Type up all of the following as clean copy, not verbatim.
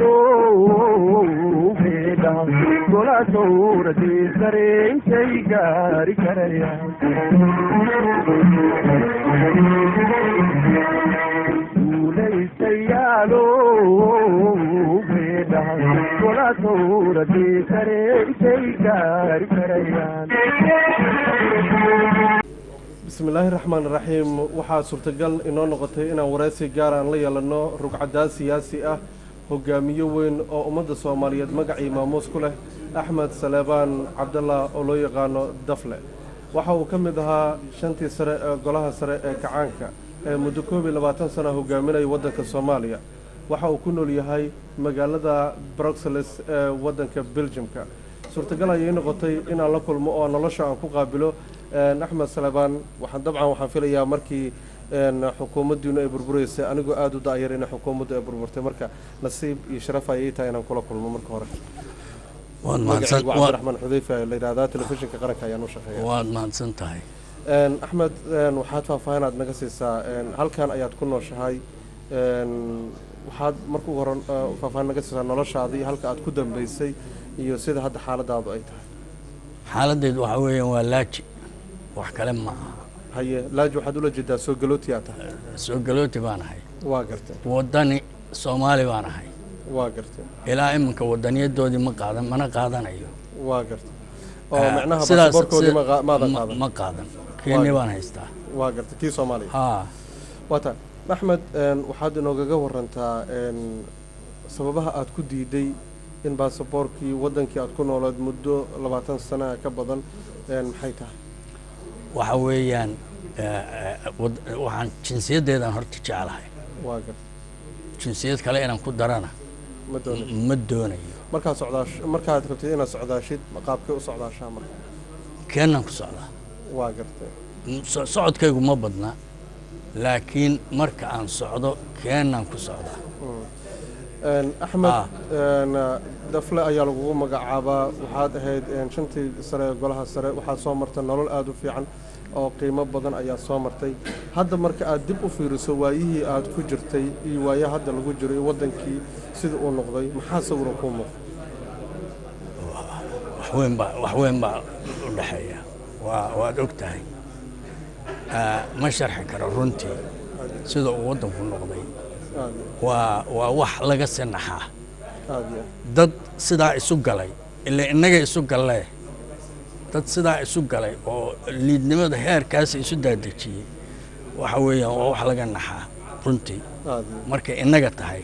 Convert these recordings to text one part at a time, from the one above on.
Guulaystayaalow beedhaha gola dowladii sare intay gaari karayaan. Guulaystayaalow beedhaha gola dowladii sare intay gaari karayaan. Bismi illaahi raxmaan raxiim. Waxaa suurtagal inoo noqotay inaan waraysi gaar aan la yeelano rugcadaa siyaasi ah, hogaamiye weyn oo ummadda Soomaaliyeed magacii maamuus ku leh, Axmed Saleebaan Cabdallah oo loo yaqaano Dafle. Waxa uu ka mid ahaa shantii sare ee golaha sare ee kacaanka ee muddo 21 sana hogaaminaya waddanka Soomaaliya. Waxa uu ku nool yahay magaalada Bruxelles ee waddanka Beljimka. Suurtagal ayay noqotay inaan la kulmo oo nolosha aan ku qaabilo Axmed Saleebaan. Waxaan dabcan waxaan filayaa markii xukuumaddiinu ay burburaysay anigoo aada u da'yar inay xukuumaddu ay burburtay. Marka nasiib iyo sharaf ayay tahay inaan kula kulmo. Marka hore, magacaygu Cabdiraxmaan Xudayfa la yidhahdaa, telefishinka qaranka ayaan u shaqeeya. Waad mahadsan tahay. Axmed, waxaad faahfaahin aad naga siisaa, halkan ayaad ku nooshahay. Waxaad marka ugu hore faahfaahin naga siisaa noloshaada iyo halka aad ku dambeysay iyo sida hadda xaaladaadu ay tahay. Xaaladdeedu waxaa weeyaan waa laaji, wax kale ma aha. Haye, laaji waxaad ula jeedaa soo galooti aad tahay? Soo galooti baan ahay. Waa gartay. Waddani Soomaali baan ahay. Waa gartay. Ilaa iminka waddaniyadoodii ma qaadan, mana qaadanayo. Waa gartay, oo macnaha baasaboorkoodii maadan qaadan? Ma qaadan, kenya baan haystaa. Waa gartay, kii Soomaaliya. Haa. Waa tahay. Axmed, waxaad inoogaga warantaa sababaha aad ku diiday in baasaboorkii waddankii aad ku noolayd muddo 20 sana ka badan maxay tahay? Waxa weeyaan waxaan jinsiyaddeedaan horta jeclahay. Waa gartay. Jinsiyad kale inaan ku darana ma doonayo. Ma doonayo. Markaad socdaash, markaad rabtid inaad socdaashid, qaabkay u socdaashaa marka? Keenaan ku socdaa. Waa gartay. Socodkaygu ma badna, laakiin marka aan socdo keenaan ku socdaa. Axmed Dafle ayaa lagugu magacaabaa. Waxaad ahayd shantii sare ee golaha sare. Waxaad soo martay nolol aada u fiican oo qiimo badan ayaa soo martay. Hadda marka aad dib u fiiriso waayihii aad ku jirtay iyo waayaha hadda lagu jiro iyo waddankii sida uu noqday, maxaa sawira kuu muuqda? Wax weyn baa, wax weyn baa u dhexeeya. Waad og tahay, ma sharxi karo runtii sida uu waddanku noqday. Waa wax laga sinaxaa. Aad iyo aad. Dad sidaa isu galay, ilaa innaga isu gallee, dad sidaa isu galay oo liidnimada heerkaas isu daadejiyey, waxa weeyaan waa wax laga naxaa runtii. Aad iyo Markay innaga tahay,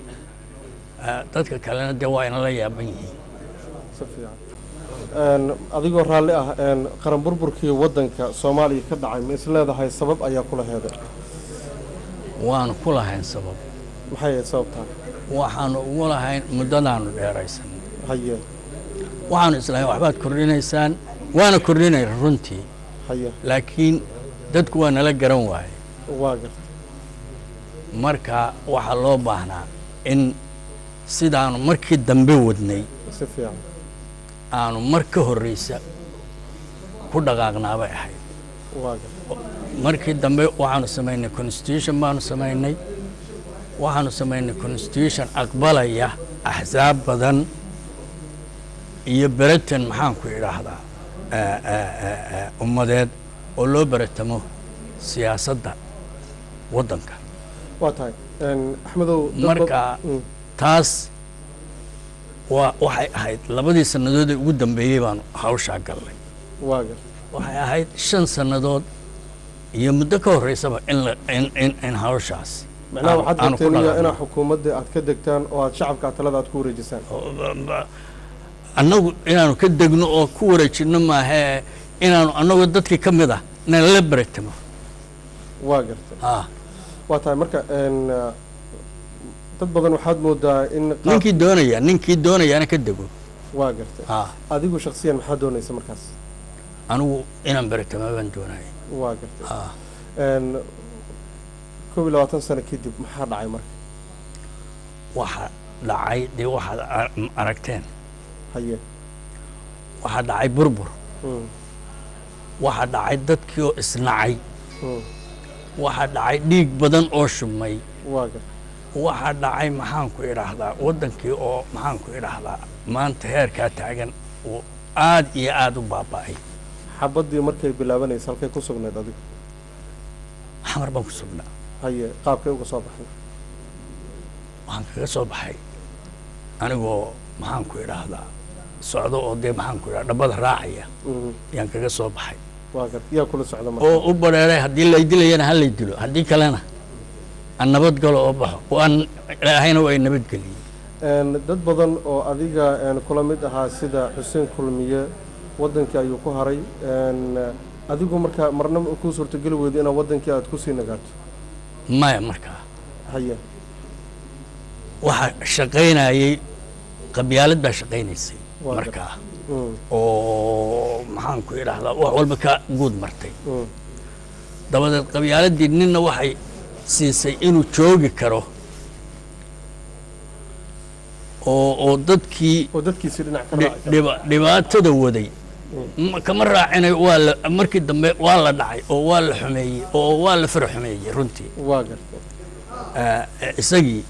dadka kalena dee waa inala yaaban yihiin. Si fiican. Adigoo raalli ah, qaran burburkii waddanka Soomaaliya ka dhacay, ma is leedahay sabab ayaa kula heeday? Waanu ku lahayn sabab. Maxay ahayd sababtaa? Waxaanu ugu lahayn muddadaanu dheeraysan. Waxaanu islahayn waxbaad kordhinaysaan, waana kordhinay runtii. Laakiin dadku waa nala garan waaye. Waa gartay. Marka waxaa loo baahnaa in sidaanu markii dambe wadnay Si fiican. aanu mar ka horreysa ku dhaqaaqnaabay ahayd. Waa gartay. Markii dambe waxaanu samaynay constitution baanu samaynay. Waxaanu samaynay constitution aqbalaya axsaab badan iyo beratan, maxaan ku idhaahdaa, ummadeed oo loo beretamo siyaasadda waddanka. Waa tahay. Axmedow, Marka taas waa waxay ahayd labadii sannadood ee ugu dambeeyey baanu hawshaa gallay. Waa gartay. Waxay ahayd 5 sannadood iyo muddo ka horreysaba in la in in in hawshaas Macnaha waxaad aanu ku rabteen dhaqaaqno. inaad xukuumadda aad ka degtaan oo aad shacabka talada aad ku wareejisaan. Annagu inaanu ka degno oo ku wareejinno maahee, inaanu annagoo dadkii ka mid ah nala beretamo. Waa gartay. Ah. Waa tahay. Marka dad badan waxaad moodaa in Ninkii doonayaana ka dego. Waa gartay. Adigu shaksiyan maxaa doonaysa markaas? Anigu inaan beretamo baan doonaya. Waa gartay. 21 sano kadib maxaa dhacay marka? Waxa dhacay dee waxaad aragteen. Waxaa dhacay burbur. Waxaa dhacay dadkii oo isnacay. Waxaa dhacay dhiig badan oo shubmay. Waa gartay. Waxaa dhacay, maxaan ku idhaahdaa, waddankii oo, maxaan ku idhaahdaa, maanta heerkaa taagan oo aad iyo aad u baaba'ay. Xabaddii markay bilaabanaysa halkay ku sugnayd adigu? Xamar baan ku sugnaa. Haye, qaabkay uga soo baxday? Waxaan kaga soo baxay anigoo, maxaan ku idhaahdaa, socdo oo dee, maxaan ku idhahdaa, dhabbada raacaya yaan kaga soo baxay. Waa gar, yaa kula socda marka? Oo u bareeray haddii lay dilayana ha lay dilo, haddii kalena aan nabad galo oo baxo. Waan Ilaahayna waa i nabadgeliyey. Dad badan oo adiga kula mid ahaa sida Xuseen Kulmiye waddankii ayuu ku haray. Adigu marka marna kuu suurtageli weyda inaad waddankii aad kusii nagaato? Maya, markaa Haye. Waxaa shaqaynayey qabyaalad baa shaqaynaysay Waa markaa oo, maxaan ku idhaahdaa, wax walba ka guud martay. Dabadeed qabyaaladii ninna waxay siisay inuu joogi karo oo dadkii oo dadkiisii dhinac ka raaci karo. Dhibaatada waday kama raacinay. Waa la markii dambe waa la dhacay oo waa la xumeeyey oo waa la fara xumeeyey runtii. Waa gartay. Isagii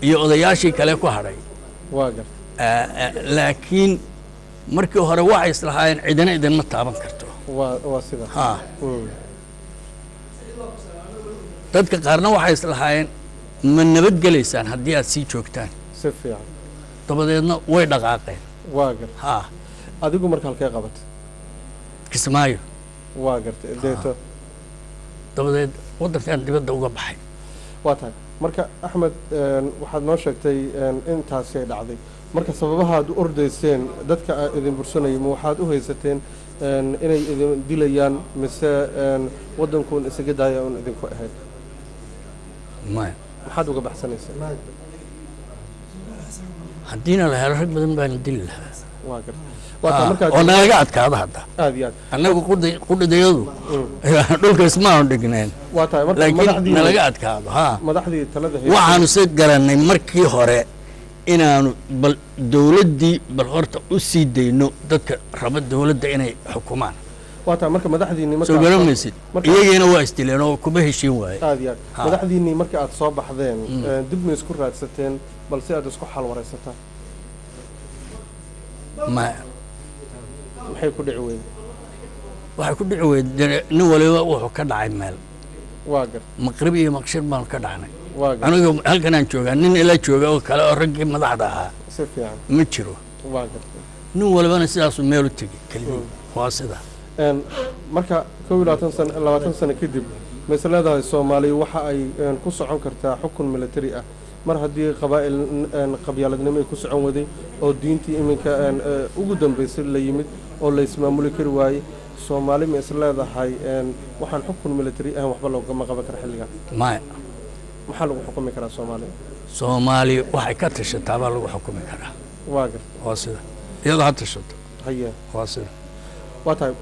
iyo odayaashii kale ku hadhay. Waa gartay. Laakiin markii hore waxay islahaayeen cidina idinma taaban karto. Waa sida. Ha. Dadka qaarna waxay islahaayeen ma nabadgelaysaan haddii aad sii joogtaan. Si fiican. Dabadeedna way dhaqaaqeen. Waa gartay. Ha. Adigu marka halkee qabatay? Kismaayo. Waa gartay, deeto? Dabadeed waddankan dibadda uga baxay. Waa tahay. Marka Axmed, waxaad noo sheegtay intaasi ay dhacday. Marka sababaha aad u ordayseen dadka aad idin bursanayay, ma waxaad u haysateen inay idin dilayaan mise waddankuun isaga daaya un idinku ahayd? Maya. Maxaad uga baxsanayseen? Haddiina la helo rag badan baana dili lahaa. Waa gartay, waa tahay. Markaad Oo nalaga adkaado hadda. Aad iyo aad. Annagu qudhidayadu dhulka ismaanu dhigneen. Waa tahay, marka laakiin madaxdii nalaga adkaado, ha. Madaxdii talada haysay. Waxaanu se garannay markii hore inaanu bal dowladdii bal horta u sii dayno dadka raba dowladda inay xukumaan. Waa tahay, marka madaxdiinii marka Soo garamaysid? Iyagiina waa isdileen oo kuma heshiin waaye. Aad iyo aad. Ha. Madaxdiinii marka aad soo baxdeen, dib ma isku raadsateen bal si aad isku xal waraysataan? Ma. Maxay ku dhici weyday? Waxay ku dhici weyday dee nin waliba wuxuu ka dhacay meel. Waa gartay. Maqrib iyo maqshir baanu ka dhacnay. Waa gartay. Anigu halkanaan joogaa, nin ila jooga oo kale oo raggii madaxda ahaa Si fiican. ma jiro. Waa gartay. Nin walibana sidaasuu meel u tegey keligii, waa sida. Marka 21 sano, 20 sano kadib, ma is leedahay Soomaaliya waxa ay ku socon kartaa xukun military ah mar haddii qabaa'il qabyaaladnimo ay ku socon waday oo diintii iminka ugu dambaysay la yimid oo la ismaamuli kari waayey? Soomaali ma is leedahay waxaan xukun military ahan waxba loogama qaban kara xilligan? Maya. Maxaa lagu xukumi karaa Soomaaliya? Soomaaliya waxay ka tashataa baa lagu xukumi karaa. Waa gartay. Waa sida, iyadoo ha tashato. Haye. Waa sida. Waa tahay.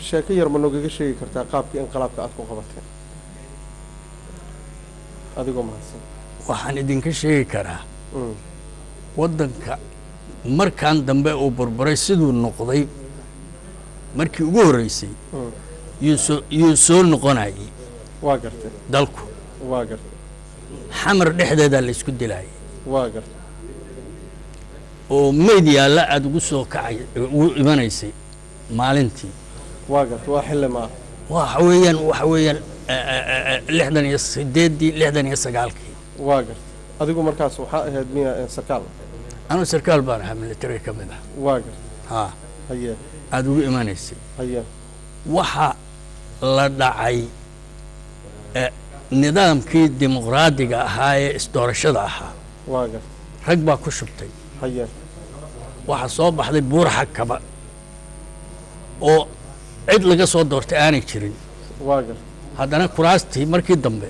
Sheeko yar ma noogaga sheegi kartaa qaabkii inqilaabka aad ku qabateen, adigoo mahadsan? Waxaan idinka sheegi karaa waddanka markan dambe uu burburay siduu noqday markii ugu horreysay yuu soo noqonayay. Waa gartay. Dalku Waa gartay. Xamar dhexdeedaa la isku dilayay. Waa gartay. Oo meyd yaalla aada ugu soo kacay, ugu imanaysay maalintii. Waa gartay, waa xilli ma ah? Waxa weeyaan 68-dii, 69-kii. Waa gartay. Adigu markaas waxaa ahayd miya sarkaal? Anuu sarkaal baan ahaa militariga ka mid ah. Waa gartay. Ha. Haye. Aada ugu imanaysay. Haye. Waxa la dhacay nidaamkii dimuqraadiga ahaa ee isdoorashada ahaa. Waa gartay. Rag baa ku shubtay. Haye. Waxaa soo baxday Buur Xakaba oo cid laga soo doortay aanay jirin. Waa gartay. Haddana kuraastii markii dambe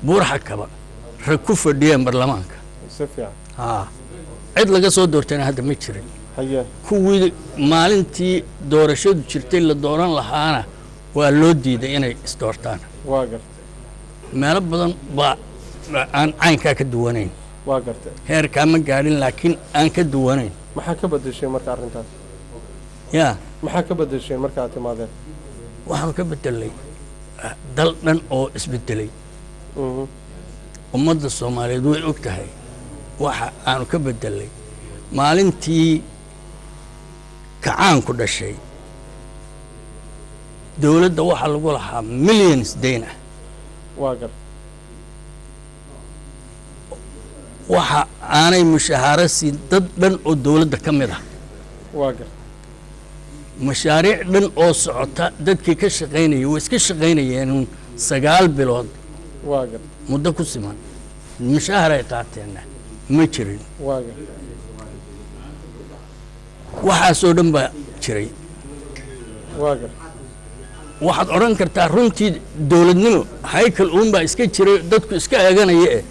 Buur Xakaba rag ku fadhiyeen baarlamaanka. Si fiican. Haa, cid laga soo doortayna hadda ma jirin. Haye. Kuwii maalintii doorashadu jirtay la dooran lahaana waa loo diiday inay isdoortaan. Waa gartay. Meelo badan baa aan caynkaa ka duwanayn. Waa gartay. Heerkaa ma gaadhin, laakiin aan ka duwanayn. Maxaa ka bedesheen marka arrintaas? Yaa? Maxaa ka bedesheen marka aad timaadeen? Waxaan ka bedelay dal dhan oo isbedelay. Ummadda Soomaaliyeed way og tahay waxa aanu ka bedelay maalintii kacaanku dhashay. Dowladda waxaa lagu lahaa millions dayn ah. Waa gar. Waxa aanay mushahaaro siin dad dhan oo dowladda ka mid ah. Waa gar. Mashaariic dhan oo socota, dadkii ka shaqaynayay way iska shaqaynayeen 9 bilood. Waa gar. Muddo ku siman mushaahar ay qaateenna ma jirin. Waa gar. Waxaasoo dhan baa jiray. Waa gar. Waxaad odhan kartaa runtii dowladnimo haykal uun baa iska jiray, dadku iska eeganaya, eh,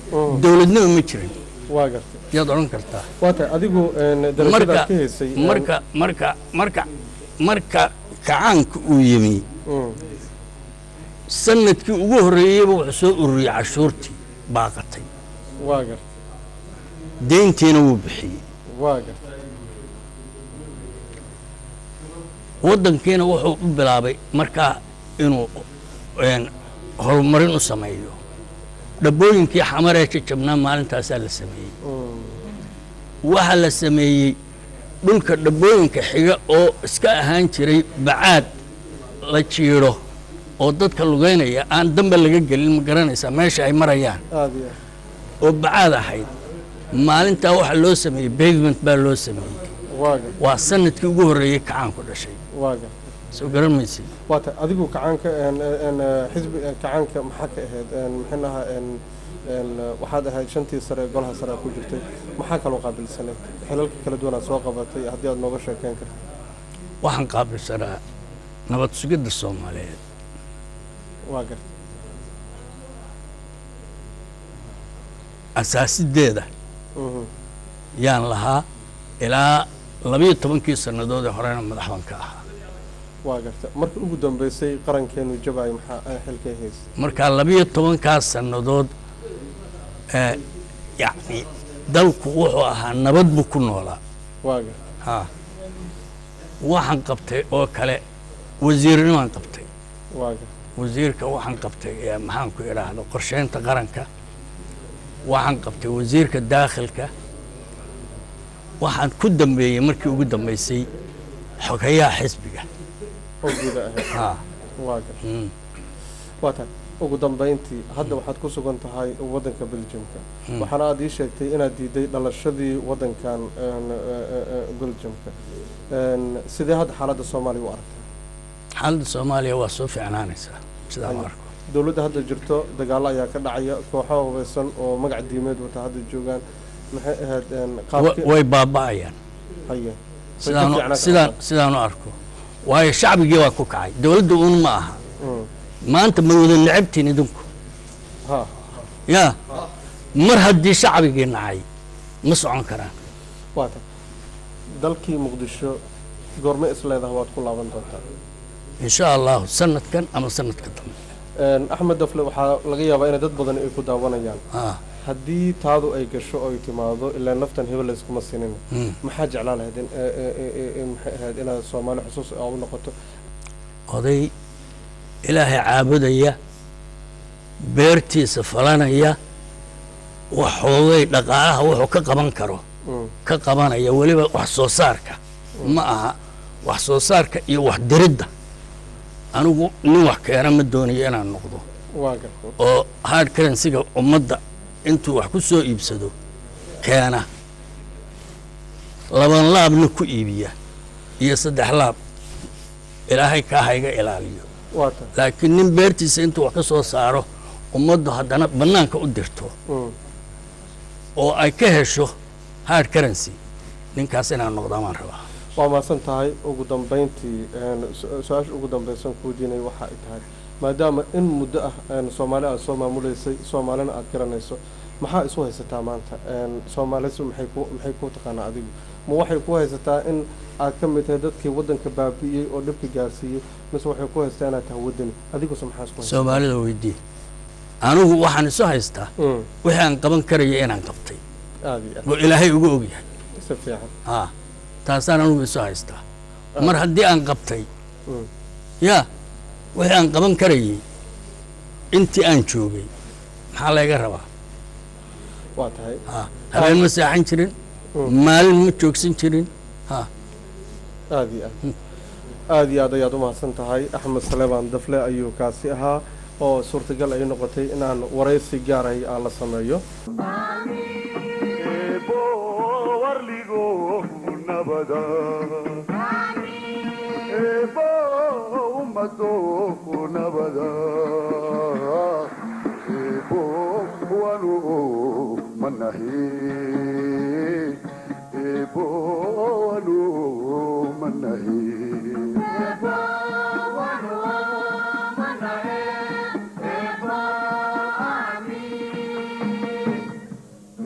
dowladnimo ma jirin. Waa gartay. Yaad odhan kartaa. Waa tahay. Adigu darajadaad marka ka haysay marka kacaanka uu yimi, sanadkii ugu horreeyeyba wuxuu soo ururiyey cashuurtii baaqatay. Waa gartay. Deyntiina wuu bixiyey. Waa gartay. Waddankiina wuxuu u bilaabay markaa inuu horumarin u sameeyo. Dhabbooyinkii Xamaree jajabnaa maalintaasaa la sameeyey. Waxaa la sameeyey dhulka dhabbooyinka xiga oo iska ahaan jiray bacaad la jiidho oo dadka lugeynaya aan dambe laga gelin, ma garanaysaa meesha ay marayaan? Aada iyo aad. Oo bacaad ahayd, maalintaa waxaa loo sameeyey pavement baa loo sameeyey. Waa gartay. Waa sanadkii ugu horreeyey kacaanku dhashay. Waa gartay. Soo garan maysid? Waa tahay. Adigu kacaanka xisbi kacaanka maxaa ka ahayd? Maxay ahaa waxaad ahayd shantii sare ee golaha sare ku jirtay. Maxaa kaloo qaabilsanayd xilalka kala duwan aad soo qabatay, haddii aad nooga sheekeyn karto? Waxaan qaabilsanaa nabad sugidda Soomaaliyeed. Waa gartay. Asaasideeda yaan lahaa ilaa 12kii sannadood ee horena madax baan ka ahaa. Waa gartay. Markii ugu dambeysay qarankeenu jabaay, maxaa xilkay haysay? Markaa 12kaas sannadood yacni dalku wuxuu ahaa nabad buu ku noolaa. Waa gartay. Ha, waxaan qabtay oo kale wasiirnimaan qabtay. Waa gartay. Wasiirka waxaan qabtay maxaan ku idhaahdo, qorsheynta qaranka waxaan qabtay, wasiirka daakhilka waxaan ku dambeeyey markii ugu dambeysay xogayaha xisbiga. Oo guda ahayd. Ha. Waa gartay. Waa tahay. Ugu dambeyntii, hadda waxaad ku sugan tahay waddanka Belgiumka, waxaana aad ii sheegtay inaad diiday dhalashadii waddankan Belgiumka. Sidee hadda xaaladda Soomaaliya u aragtaa? Xaaladda Soomaaliya waa soo fiicnaanaysaa sidaan u arko. Dowladda hadda jirto dagaallo ayaa ka dhacaya, kooxo hubeysan oo magac diimeed wata hadda joogaan. Maxay ahayd qaabkii Way baaba'ayaan. Haye. Sidaan fiicnaan sidaan kartaa. Sidaan u arko, waayo shacbigii waa ku kacay, dowladda uun ma aha. Maanta ma wada necabtiin idinku? Ha. Ya, mar haddii shacbigii nacay ma socon karaan. Waa tahay. Dalkii Muqdisho goorme is leedahay waad ku laaban doontaa? Insha Allahu sanadkan ama sanadka dambe. Axmed Dafle, waxaa laga yaabaa inay dad badan ay ku daawanayaan. Haddii taadu ay gasho oo ay timaado, ilaa naftan hebel layskuma sinin, maxaa jeclaan lahayd in maxay ahayd inaad Soomaali xusuus u noqoto? Oday Ilaahay caabudaya, beertiisa falanaya, waxoogay dhaqaalaha wuxuu ka qaban karo ka qabanaya, weliba wax soo saarka ma aha, wax soo saarka iyo wax diridda. Anigu nin wax keena ma doonayo inaan noqdo Waa gartay. oo hard currency-ga ummadda intuu wax ku soo iibsado keena, laban laabna ku iibiya iyo saddex laab. Ilaahay kaa hayga ilaaliyo. Waa tahay. Laakiin nin beertiisa intuu wax ka soo saaro ummaddu haddana bannaanka u dirto oo ay ka hesho hard currency, ninkaas inaan noqdaa waan rabaa. Waa mahadsan tahay. Ugu dambeyntii, su-aasha ugu dambeysan kuu diinay waxa ay tahay, maadaama in muddo ah Soomaali aad soo maamuleysay, Soomaalina aad garanayso, maxaa isu haysataa maanta? Soomaalisu maxay ku taqaanaa adigu? Ma waxay ku haysataa in aad ka mid tahay dadkii waddanka baabi'iyey oo dhibka gaarsiiyey, mise waxay ku haysataa inaad tahay waddani? Adiguse maxaa isku haysataa? Soomaalida weydii. Anigu waxaan isu haystaa wixii aan qaban karaya inaan qabtay Aada iyo aad. oo Ilaahay ugu ogyahay. Si fiican. Haa, taasaan anigu isu haystaa. Mar haddii aan qabtay ya wixii aan qaban karayay intii aan joogay. Maxaa layga rabaa? Waa tahay. Ha, habeen ma seexan jirin, maalin ma joogsan jirin, ha. Aad iyo aad, aad iyo aad ayaad u mahadsan tahay. Axmed Saleebaan Dafle ayuu kaasi ahaa oo suurtagal ay noqotay inaan waraysi gaarahay aan la sameeyo. Warligo nabada, eebo ummado nabada, eebo wanu manahi, eebo wanu manahi.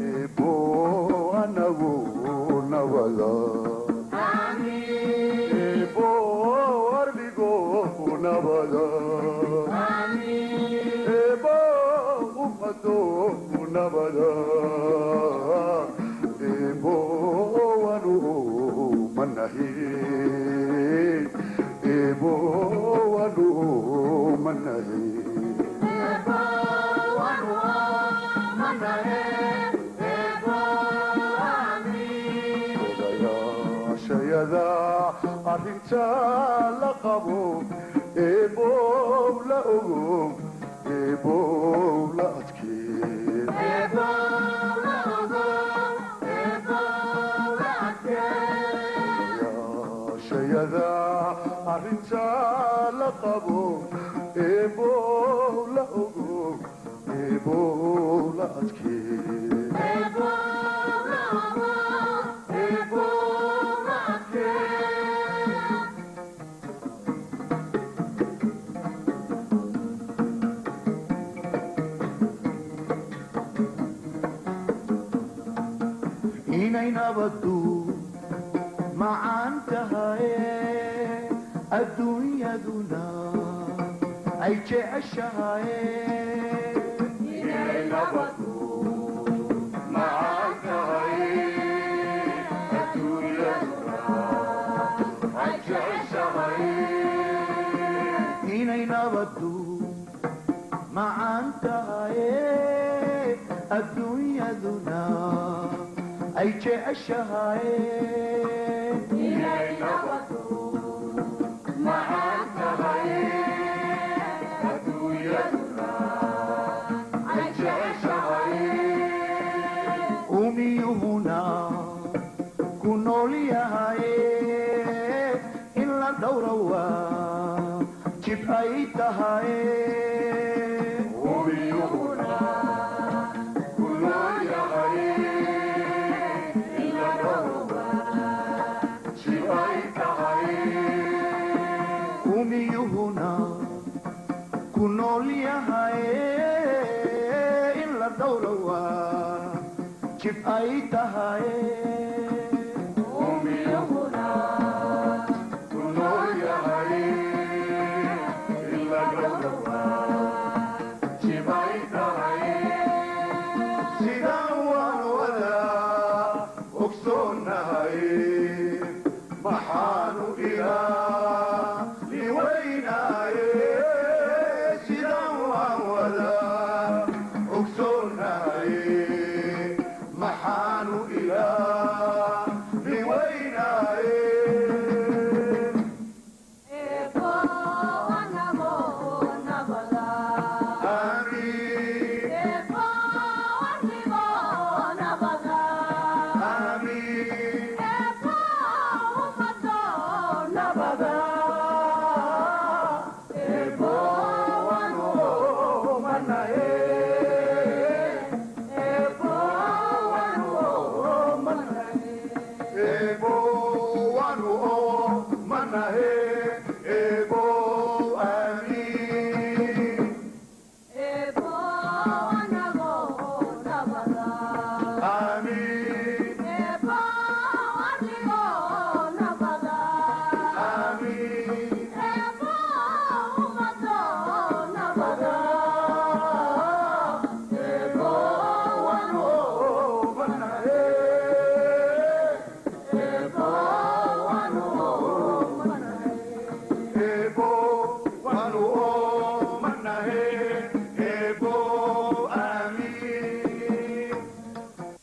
Eebo anagu nabada, eebo warligo nabada, eebo ummado nabada, eebo wanu manahi, eebo wanu manahi. Odayaashayada arrinta la qabo, eebow la ogo, eebow la adkee. Odayaashayada arrinta la qabo, eebow la ogo, eebow la adkee. Inay nabaddu macaan tahay, adduunyaduna ay jeceshahay. Inay nabaddu macaan tahay, adduunyaduna ay jeceshahay. Inay nabaddu macaan tahay, adduunyaduna ay jeceshahay. Inay nabaddu macaan tahay, adduunyaduna ay jeceshahay. Umiyuhuna ku nool yahay, in la dhowra waa jib ay tahay. Umiyuhuna ku nool yahay, in la dhowra jib ay tahay. Umiyuhuna ku nool yahay, in la dhowra waa jib ay tahay. Umiyuhuna ku nool yahay, in la dhowra jib ay tahay. Sidaan waan wada Ogsoonnahay, maxaanu ilaa liweynaaye? Sidaan waan wada ogsoonnahay.